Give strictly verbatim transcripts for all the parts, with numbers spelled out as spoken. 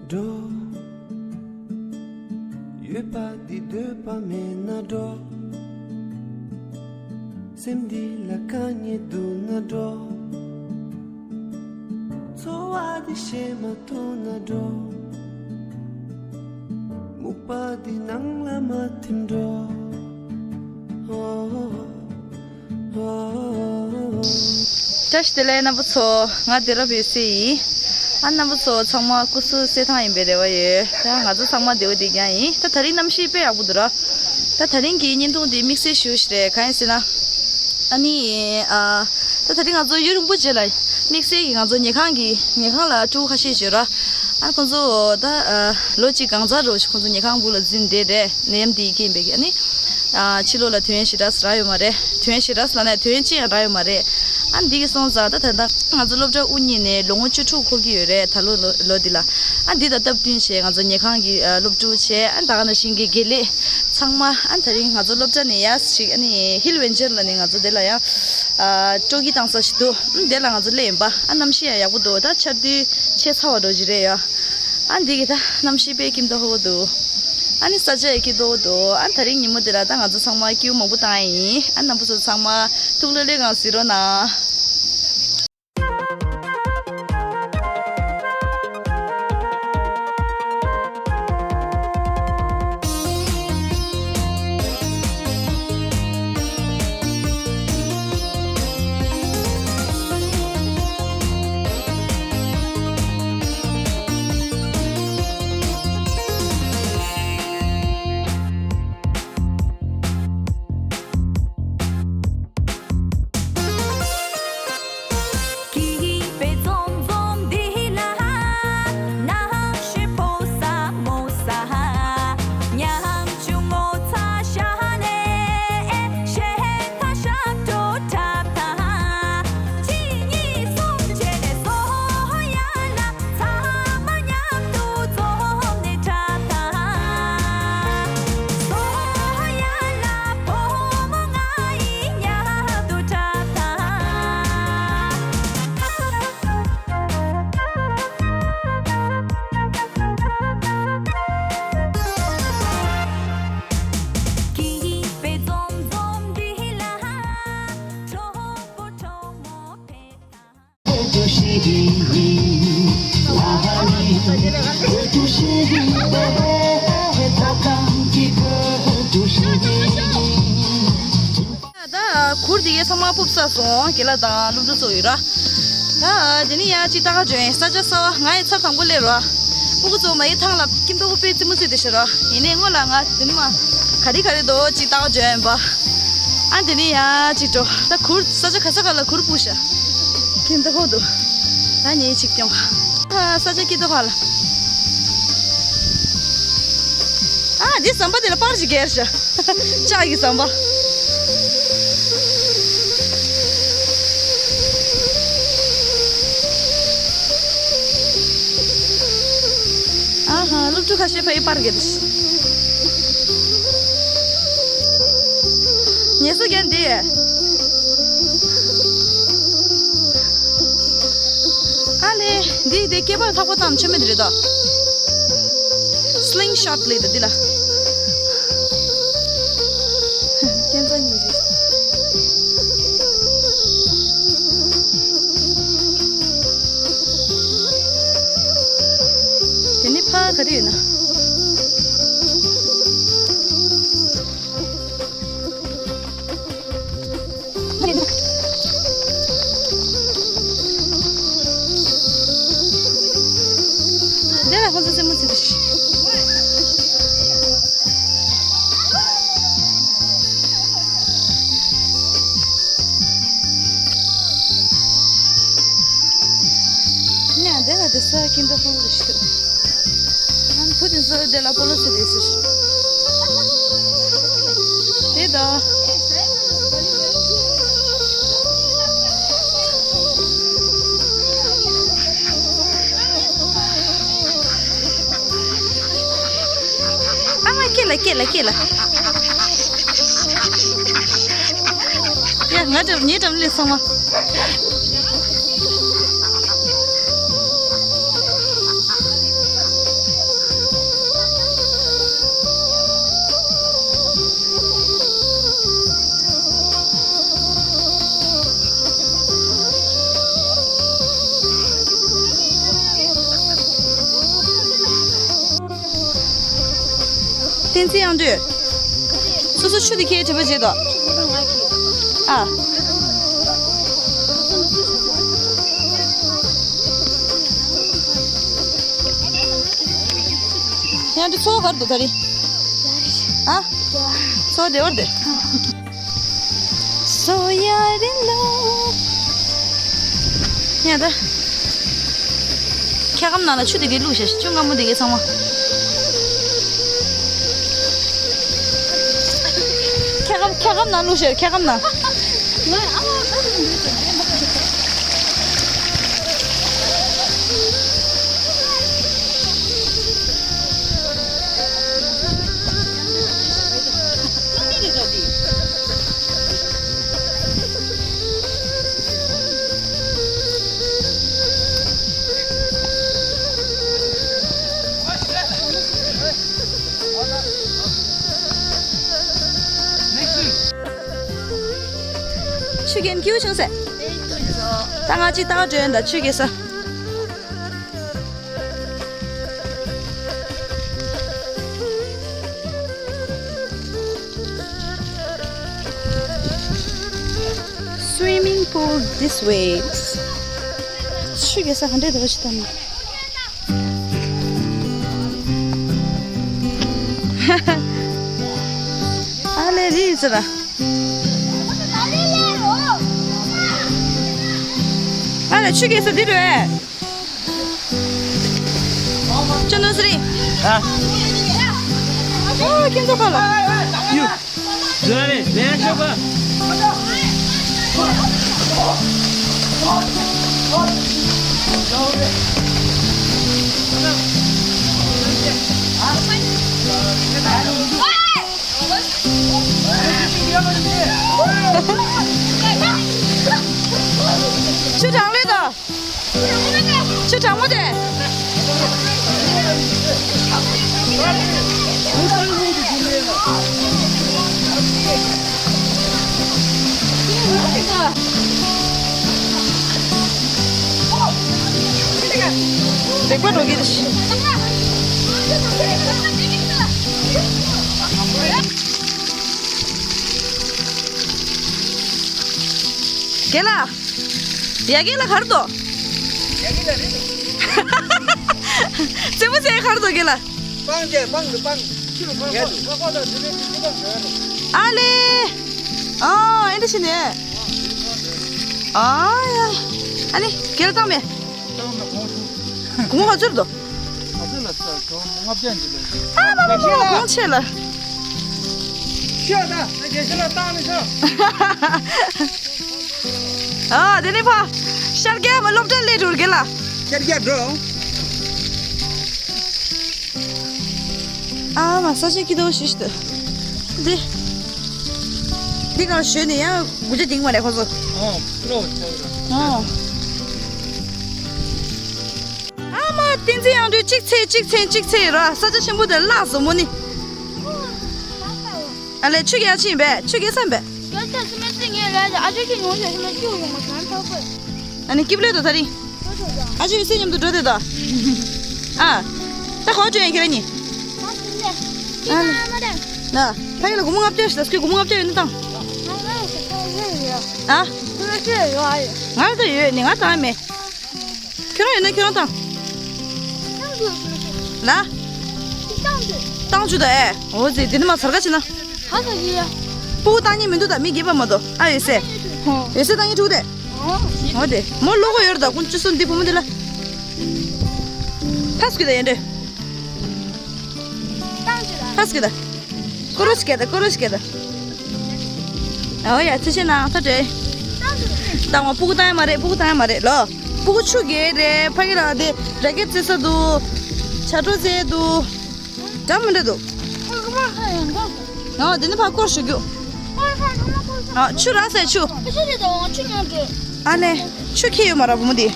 འགྲོ། ཡོད་པ་འདི་འདོད་པ་མེད་ན་འགྲོ། སེམས་འདི་ལ་དཀའ་ངལ་འདུག་ན་འགྲོ། འཚོ་བ་འདི་ཞེ་མ་ཐུང་ན་འགྲོ། སྨུག་པ་འདི་ནང་ལ་མ་ཐིམ་འགྲོ། ཨོ། བཀྲ་ཤིས་བདེ་ལེགས་རྣམ་པ་ཚོ། ང་བདེ་རབ་ཡོད་སའི་ཡིན། ཨ་རྣམ་པ་ཚོ་ཚང་མ་སྐུ་གཟུགས་གསལ་ཐང་ཡིན་པའི་རེ་བ་ཡོད། ད་ང་ཚོ་ཚང་མ་བདེ་བོ་བདེ་རྐྱང་ཡིན། ད་དེ་རིང་གནམ་གཤིས་དཔེ་ཡག་པོ་འདུག་ར། ད་དེ་རིང་གི་བརྙན་ཐུང་འདི་དམིགས་བསལ་ཞུ་ཞིག་རེད། གང་ཡིན་ཟེར་ན། ཨ་ནི་ཨ། ད་དེ་རིང་ང་ཚོ་ཡུན་རིང་པོ་རྗེས་ལ་དམིགས་བསལ་གྱི་ང་ཚོ་ཉལ་ཁང་གི་ཉལ་ཁང་ལ་ཕྲུ་གུ་ཁ་ཤས་ཡོད་ར། ཨ་ཁོང་ཚོ་ད་ཨ་ལོ་གཅིག་གང་ཚར་རོ་ཞིག་ཁོང་ཚོ་ཉལ་ཁང་སྦུག་ལ་འཛུལ་བསྡད་རེད། ནད་ཡམས་འདི་རྐྱེན་པས་ཨ་ནི། ཨ་ཕྱི་ལོགས་ལ་ཐོན་ཞེ་དྲག་རག་ཡོད་མ་རེད། ཐོན་ཞེ་དྲག་ལབ་ན་ཐོན་ཅི་ཡང་རག་ཡོད་མ་རེད། ཨ་འདི་གི་སོང་ཙང་ད་ད་ལྟ་ང་ཚོ་སློབ་གྲྭ་དབུ་བརྙེས་ནས་ལོ་ངོ་བཅུ་དྲུག་འཁོར་གྱི་ཡོད་རེད། ད་ལོ་ལོ་ལོ་འདི་ལ། ཨ་འདི་དང་སྟབས་བསྟུན་བྱས་ང་ཚོ་ཉལ་ཁང་གི་ཨ་སློབ་ཕྲུག་བྱས། ཨ་ད་ག་ནང་བཞིན་གྱི་དགེ་ལས་ཚང་མ། ཨ་དེ་རིང་ང་ཚོ་སློབ་གྲྭ་ནས་ཡར་ཞིག་ཨ་ནི་ཧིལ་ཝེན་ཅར་ལ་ནི་ང་ཚོ་དེ་ལ་ཡང་ཨ་སྤྲོ་སྐྱིད་བཏང་ས་ཞིག་འདུག་ཨ་དེ་ལ་ང་ཚོ་སླེབས་ཡིན་པ། ཨ་གནམ་གཤིས་ཡང་ཡག་པོ་འདུག་ད་ཆར་དུས་ཆད་ཚར་བ་འགྲོ་གི་རེད་ཡ། ཨ་འདི་གི་ད་གནམ་གཤིས་དཔེ་སྐྱིད་མདོག་ཁ་པོ་འདུག་ཨ་ནི་ས་ཆ་ཡང་སྐྱིད་མདོག་འདུག་ཨ་དེ་རིང་ཉིན་མོ་འདི་ལ་ད་ང་ཚོ་ཚང་མ་སྐྱིད་པོ་མང་པོ་བཏང་ཡ་ཡིན། ཨ་རྣམ་པ་ཚོ་ཚང་མ་ཐུགས་ལྷོད་ལྷོད་ངང་གཟིགས་རོགས་གནང་། ད་གུར་དེ་གའི་ཚང་མ་ཕུབ་ཚར་སོང་། རྒན་ལགས་དང་སློབ་ཕྲུག་ཚོ་ཡོད་ར། ད་དེ་ནས་ཡང་ཅིག་ལྟ་ག་འགྲོ་ཡིན། ས་ཆ་གསར་པ། ང་ཡི་ཚར་དང་པོ་སླེབས་ར། སྤུ་གུ་ཚོ་མ་ཡི་ཐང་ལ་སྐྱིད་མདོག་དཔེ་རྩེད་མོ་རྩེ་བསྡད་ཤག་ར། ཡིན་ནའི་སྔོན་ལ་ང་དེ་ནས་མ་ག་རེ་ག་རེ་འདུག་ཅིག་ལྟ་ག་འགྲོ་ཡིན་པ། ཨ་དེ་ནས་ཡང་ཅིག་འགྲོ། ད་གུར་ས་ཆ་ག་ས་ག་ལ་གུར་ཕུབ་ཤག་སྐྱིད་མདོག་ཁ་པོ་འདུག་ད་ངས་ཅིག་སྐྱོང་། ཨ་ས་ཆ་སྐྱིད་མདོག་ཁ་པོ་ལ། ཨ་འདི་ཟམ་པ་དེ་ལ་པར་ཞིག་བརྒྱབ་ཤག་ལྕགས་ཀྱི་ཟམ་པ། ཨ་ཧ། སློབ་ཕྲུག་ཁ་ཤས་ཕ་གིར་པར་བརྒྱབ་ཤག་ངལ་གསོ་རྒྱག་འདི། ཨ་ལེ། འདི་དེ་སྐེད་པར་ལྷག་པ་བཏང་མཆོད་མེ་དེ་རེད་དོ། སི་ལིང་ཤོཊ་ལབ་འདུག་འདི་ལ། ཁྱེད་ཚོ་གཉིས་རེད། དེ་ནས་ཕ་ག་རེ་ཡོད་ན། འདི་ལ་ཁོང་ཚོ་རྩེད་མོ་རྩེ་དུས། ཉ་འདི་ལ་འདི་ས་སྐྱིད་མདོག་ཁ་པོ་ཞིག་འདུག་ཨ་ནི་བུ་དེ་ཚོ་དེ་ལ་སྤོ་ལོ་བྱེད་དེ་ཟེར། དེ་ད། ཨ་མ་སྐྱེས་ལ་སྐྱེས་ལ་སྐྱེས་ལ། ཡ་ང་འགྲམ་ངའི་འགྲམ་སླེབས་སོང་མ། བསྟན་འཛིན་དབྱངས་སྒྲོན། སོ་སོ་ཆུ་དེ་ཁྱེར་དྲི་བ་བྱེད་དོ། ཨ། དབྱངས་སྒྲོན་ཚོ་གར་འདུག་ད་རེས། ཨ། སོ་བདེ་བར་བདེ། སོ་ཡ་རེ་ལོ། ཡ་ད། ཁྱེད་རང་ནང་ལ་ཆུ་དེ་གའི་བླུགས་ཤག་ཆུ་སྔ་མོ་དེ་གའི་ཚང་མ། ཁྱེད་རང་ཁྱེད་རང་ནང་བླུགས་ཤག་ཁྱེད་རང་ནང་། ཆུ་རྐྱེན་སྐྱིད་པོ་བྱུང་ཟེར། ད་ང་གཅིག་ལྟ་ག་འགྲོ་ཡིན་ད་ཆུ་རྐྱེན་ས། Swimming pool this way. ཆུ་རྐྱེན་ས་ག་འདྲས་འདུག་ཞིག་ལྟ་ན། ཨ་ལེ་རི་ཟེར། ཨ་ལེ་ཆུ་རྐྱེན་ས་འདི་རེད། ཅོ་ནོ་སི་རི། ཨ། ཨོ་ཁྱེད་ཚོ་ཁ་ལ། ཡུ། ཟེར་རེད་ལན་ཆོག་ག་ཆུ་གྲང་ལོས་དང་། ཆུ་གྲང་མོ་དེ། ལེགས་པར་འགྲོ་གི་རེད། རྒན་ལགས། ཡ་རྒན་ལགས་ག་རེ་འདུག་ཡ་རྒན་ལགས་རེད་འདུག་རྩེད་མོ་རྩེ་ག་རེ་འདུག་རྒན་ལགས། སྤང་བྱས་སྤང་དུ་སྤང་། ཕྱི་རུ་སྤང་། ཡ་འདུག་ཨ་ལེ། ཨ་ཨེ་འདྲ་བྱས་ནས། ཨ་ཡ། ཨ་ནི་རྒན་ལགས་བཏང་མེད། བཏང་མེད་གོང་ཆུང་། གོང་ག་ཚོད་འདུག་ག་ཚོད་ལ་ས་གོང་ལྔ་བརྒྱ་འདི་ལ། ཨ་མ་མ་མ་གོང་ཆེ་ལ། ཤོད་ད་ད་རྒན་ཤོད་ལ་བཏང་ནས་ཤོད། ཨ་དེ་ནས་ཕ། ཤར་རྒྱག་མ་སློབ་གྲྭ་སླེབས་འགྲོ་རྒན་ལགས། ཤར་རྒྱག་འགྲོ། ཨ་མ་ས་ཆ་སྐྱིད་པོ་ཞིག་ཞིག་འདུག་འདི། འདི་གང་ཞོན་ནས་ཡང་དགུ་ཆ་དེང་མ་རེད་ཁོ་ཚོ། ཨོ་ཀྲོ་ཆ་ར། ཨོ། ཨ་མ་བསྟན་འཛིན་དབྱངས་སྒྲོན་གཅིག་འཚོལ་གཅིག་འཚོལ་གཅིག་འཚོལ་ར་ས་ཆ་ཆེན་པོ་དེ་བརླགས་སོང་མོ་ནི། ཨ་ལས་ཆུ་རྐྱེན་ཡ་ཕྱིན་པས་ཆུ་རྐྱེན་བསམ་པས། སྐད་ཆ་སི་མ་སི་ངས་ལས་ཨ་ཅོ་ཅི་ཉོ་ཞེས་སི་མ་ཅུ་ཡོང་མ་གང་ཐོག་པས། ཨ་ནི་སྐྱིབ་ལོས་དོ་ད་རིང་། ཨ་ཅོ་ཡོད་སེ་མཉམ་དུ་འགྲོ་དེ་དོ། ཨ། ད་གོ་ཅོ་ཡང་ཁྱེད་ར་ཉི། ཨ་ལས། ཕ་གི་ལ་སྒོར་མོ་ལྔ་བརྒྱ་ཞིག་ལ་སྐྱིད་སྒོར་མོ་ལྔ་བརྒྱ་ཡོད་ན་བཏང་། ཨ། ང་ལ་ད་ཡོད་ནི་ང་བཏང་མེད། ཁྱོད་རང་ཡོད་ན་ཁྱོད་རང་བཏང་། ལ། བཏང་བཅུག་ད་ཨེ། འོ་ཟེ་དེ་ནི་མ་ཚར་ག་ཕྱིན་ན། ཧ་ས་ཡི་ཡ། སྤུ་གུ་བཏང་ཉེན་མི་འདུག་ད་མི་རྒས་པ་མ་གཏོགས་ཨ་ཡོད་སེ། ཧོ། ཡོད་སེ་བཏང་ཉེན་ཕྲུ་གུ་དེ། ཧོ། འོ་དེ་མོ་བློ་ཁོག་ཡོད་རེད་ད་ཀུན་སྤྱི་སོ་འདི་བུ་མོ་འདི་ལ། ཕ་སྐུ་ད་ཡན་འདྲེ། ཕ་སྐུ་ད། ཀོ་རོ་སྐད་ད་ཀོ་རོ་སྐད་ད། ཨོ་ཡ་ཚེ་ཤེས་ནང་ཐ་དྲེ། ད་ང་སྤུ་གུ་བཏང་ཡ་མ་རེད་སྤུ་གུ་བཏང་ཡ་མ་རེད་ལོ། སྤུ་གུ་ཆུ་རྒྱག་རེད་ཕ་གི་རང་དེ་ར་ཀེད་རྩེ་ས་འདུག་ཆ་འགྲོ་རྩེ་འདུག་འདྲ་མི་འདྲ་འདུག་ཨོ་དེ་ནི་ཕ་སྐོར་ཞུ་རྒྱུ། ཨ་ཆུ་རག་ཟེར་ཆུ། ཨ་ལས་ཆུ་ཁྱེར་ཡོད་མ་ར་བུ་མོ་དེ།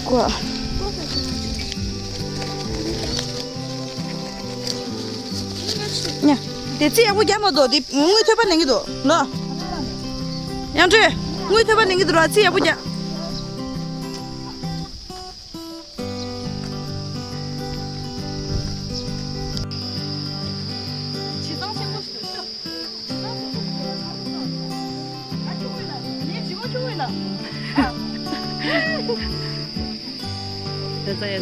ཀོ། ཉ། དེ་རྩིས་ཡག་པོ་རྒྱག་མ་གཏོགས་དེ་དངུལ་ཐོལ་པ་ལེན་གི་འདུག་ལོ། ཡང་སྤྲོད། དངུལ་ཐོལ་པ་ལེན་གི་འདུག་ར་རྩིས་ཡག་པོ་རྒྱག་ཡ་ཙ་ཡ་ཙ། ཡ་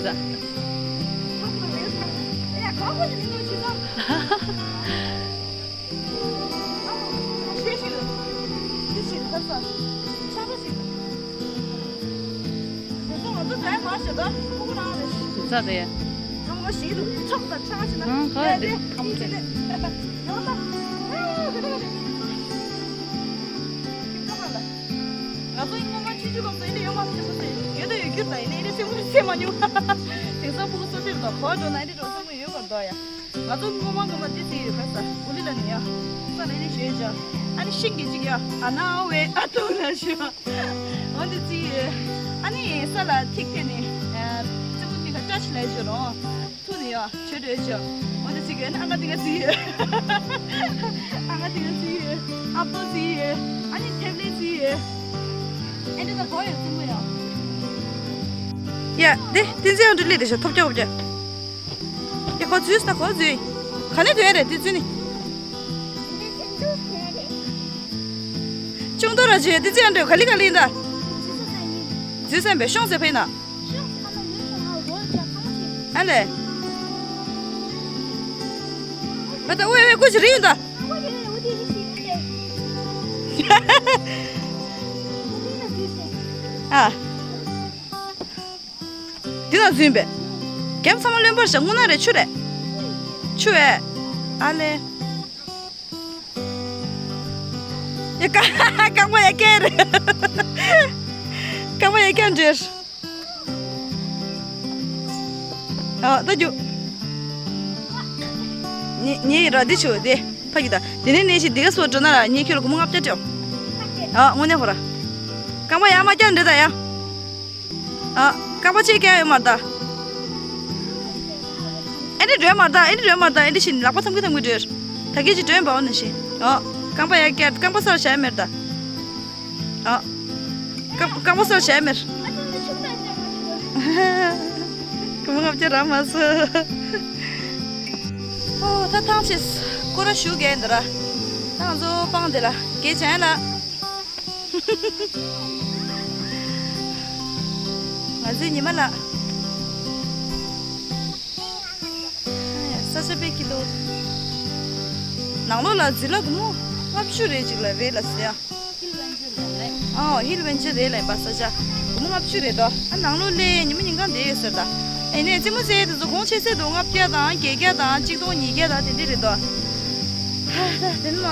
ཙ་དེ། ཨང་ག་དེ་ཁམ་ཚེ། ང་ཚོ་སྔོན་མ་ཆུང་ཆུང་སྐབས་སུ་ཨེ་འདྲ་ཡོང་མ་ཐུབ་པ་ཟེར་ཡོད་དང་ཡོད་རྒྱུ་དང་ཡིན་ན་ཨེ་འདྲ་སེམས་ཁུར་སེམས་མ་མྱོང་། དེང་སང་ཕྲུ་གུ་གསོ་སྤྱིར་དང་གོ་བ་འགྲོ་ན་ཨེ་འདྲ་འགྲོ་སེམས་ཁུར་ཡོད་པར་འདུག་ཡ། ང་ཚོ་སྔོན་མ་སྔོན་མ་འདི་ཚིག་ཡོད་ཁ་ས་ཨུ་ལི་ལ་ནི་ཡ། ས་ལ་ནི་ཞོད་ཅོ། ཨ་ནི་ཤིང་གི་ཅིག་ཡ། ཨ་ན་ཝེ་ཨ་ཏུ་ལ་ཞོ། འོ་འདི་ཚིག་ཡོད། ཨ་ནི་ས་ལ་ཐིག་ཐེ་ནི། ཙི་མོ་ནི་ཁ་ཏྲ་ཆི་ལ་ཞོ་རོ། ཐུ་ནི་ཡ། ཆོས་སྒྲོལ་ཅོ། འོ་འདི་ཚིག་ཡོད། ཨ་ནི་ཨ་ང་ཏི་ང་ཚིག་ཡོད། ཨ་ང་ཏི་ང་ཚིག་ཡོད། ཨ་པོ་ཚིག་ཡོད། ཨ་ནི་ཐེབ་ལེ་ཚིག་ཡོད། ཨེ་འདི་ད་གོ་ཡོད་ཙི་མོ་ཡ། ཡ་དེ་ཏིན་ཙི་ཡང་འདྲི་ལེ་དེ་ཤ་ཐོབ་ཅོ་ཧོབ་ཅོ། ཡ་ཁོ་འཛུལ་ས་ཁོ་འཛུལ། ག་ནས་འཛུལ་རེད་དེ་འཛུལ་ནི། ཅུང་ཏོ་ར་ཇུ་ཡ་དེ་འཛུལ་ཡང་འདྲི་ག་ལི་ག་ལི་ཡིན་ད། འཛུལ་སེམས་པའི་ཤོང་ཟེར་ཕེ་ན། ཨ་ལེ། མ་ད་ཝེ་ཝེ་ཀུ་ཅི་རི་ཡིན་ད། ཨ། འདི་ན་འཛུལ་པས། རྒྱབ་ཚང་མ་རློན་པར་བཞག་དངོས་གནས་རེད་ཆུ་རེད། ཆུ་ཨེ། ཨ་ལེ། ཡ་ཀ་རྐང་པ་ཡ་ཀྱེ་རེད། རྐང་པ་ཡ་ཀྱེ་འདྲེར། ཨ་ད་རྒྱུ། ཉེ་ཉེ་ཡི་ར་འདི་ཆུ་དེ་ཕ་གི་ད་དེ་ནས་ནས་ཤི་འདི་ག་སོ་འགྲོ་ན་ར་ཉེ་ཁྱོད་ལ་སྒོར་མོ་ལྔ་བརྒྱ་སྤྲད། ཨ་དངོས་གནས་ཧོ་ར། རྐང་པ་ཡ་མ་ཀྱེ་འདྲེ་ད་ཡ། ཨ། རྐང་པ་གཅིག་བཀལ་ཡོད་མ་རེད་ད། ཨེ་འདྲ་འགྲོས་མ་རེད་ད། ཨེ་འདྲ་འགྲོས་མ་རེད་ད། ཨེ་འདྲ་བཞིན་ལག་པ་ཐམ་གི་ཐམ་གི་འགྲོས། ད་གིན་གཅིག་འགྲོས་འབའ་བ་ནང་བཞིན། ཨ། རྐང་པ་ཡར་བཀལ། རྐང་པ་སར་བྱས་མེད་ད། ཨ། རྐང་རྐང་པ་སར་བྱས་མེད། ཁོ་མོ་ལྔ་བརྒྱ་རག་མ་སོང་། ཨོ་ད་ཐང་ཆད། སྐོར་ར་ཞུ་གས་འདི་ར། ད་ང་ཚོ་སྤང་འདི་ལ་གས་བྱས་ལ། ང་ཚོའི་ཉི་མ་ལགས། ས་ཆ་དཔེ་སྐྱིད་འདུག་ནང་ལོགས་ལ་འཛུལ་ལ་སྒོར་མོ་ལྔ་བཅུ་རེ་གཅིག་ལ་རེད་ལ་ཟེར་ཡ། ཨོ་ཧིལ་ཝེན་ཅར་རེད་ལ་ཡིན་པ་ས་ཆ། སྒོར་མོ་ལྔ་བཅུ་རེད་དོ། ཨ་ནང་ལོགས་ལས་ཉི་མ་ཉིན་གང་བསྡད་ཡོད་ཟེར་ད། ཨེ་ནས་རྩེད་མོ་རྩེ་དེ་ཚོ་གོང་ཆེ་སེ་འདུག་ལྔ་བརྒྱ་དང་བརྒྱད་བརྒྱ་དང་གཅིག་སྟོང་ཉིས་བརྒྱ་དང་དེ་འདྲ་རེད་དོ། ཧ་ད་དེ་ནི་མ།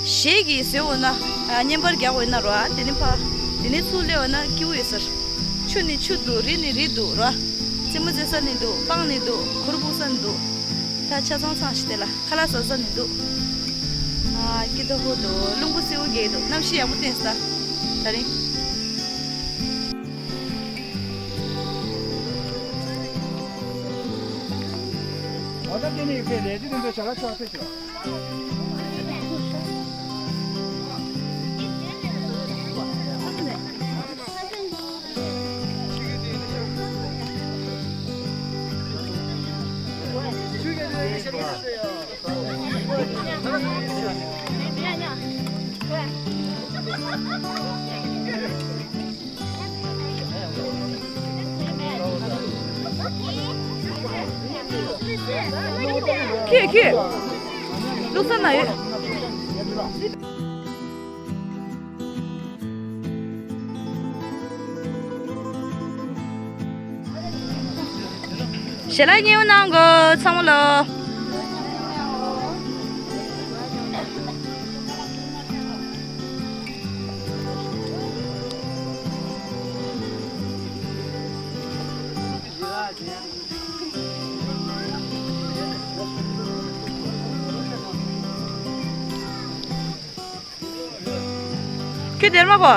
གཞས་ཀྱིས་བཟོས་འོ་ན། བརྙན་པར་རྒྱག་འོ་ན་རོ། དེ་ནི་ཕ། དེ་ནི་ཚུར་སླེབས་འོ་ན་སྐྱིད་པོ་ཡོད་ཟེར། ཆུ་ནི་ཆུ་འདུག་རི་ནི་རི་འདུག་རོ། རྩེད་མོ་རྩེ་ས་ནི་འདུག་སྤང་ནི་འདུག་གུར་ཕུབ་ས་ནི་འདུག་ད་ཆ་ཚང་ཚང་ཞིག་དེ་ལ་ཁ་ལག་ཟ་ས་ནི་འདུག་ཨ་སྐྱིད་པོ་འདུག་རླུང་བུ་སེའུ་རྒྱས་འདུག་གནམ་གཤིས་ཡག་པོ་བསྟན་སོང་ད་རིང་། ཁྱོད་ཁྱོད། བླུག་ས་ན་ཡོད། ཞལ་ལག་མཉེས་པོ་གནང་གོ་ཚང་མ་ལོ། ཁྱོད་སྡེར་མ་གོ།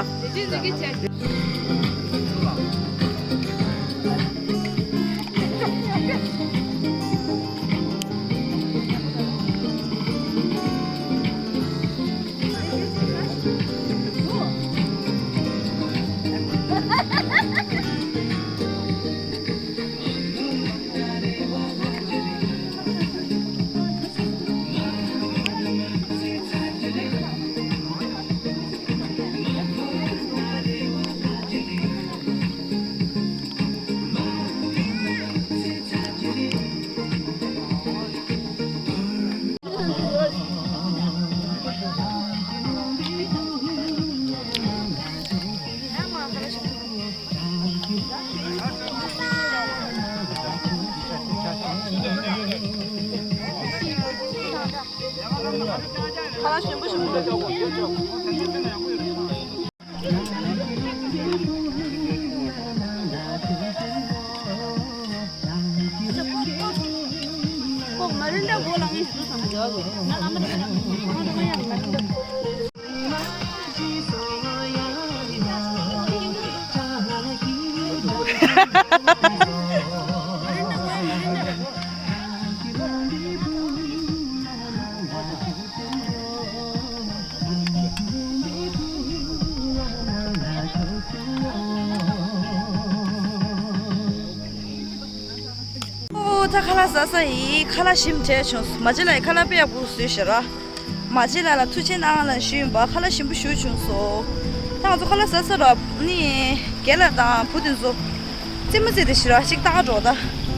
ཁ་ལག་ཞིམ་པོ་ཞིམ་པོ་འདུག་ཨོ། ད་ཁ་ལག་ཟ་ས་ཡིན། ཁ་ལག་ཞིམ་དྲགས་བྱུང་། མ་གཅིག་ལགས་ཁ་ལག་དཔེ་ཡག་པོ་བཟོས་ཤག་ར། མ་གཅིག་ལགས་ལ་ཐུགས་རྗེ་གནང་ལ་ཞུས་ཡིན་པ། ཁ་ལག་ཞིམ་པོ་ཞེ་པོ་བྱུང་སོང་། ད་ང་ཚོ་ཁ་ལག་ཟ་ས་ར་ནི་རྒན་ལགས་དང་བུ་དེ་ཚོ་རྩེད་མོ་རྩེ་བསྡད་ཤག་ར། གཅིག་བཏང་འགྲོ་ད།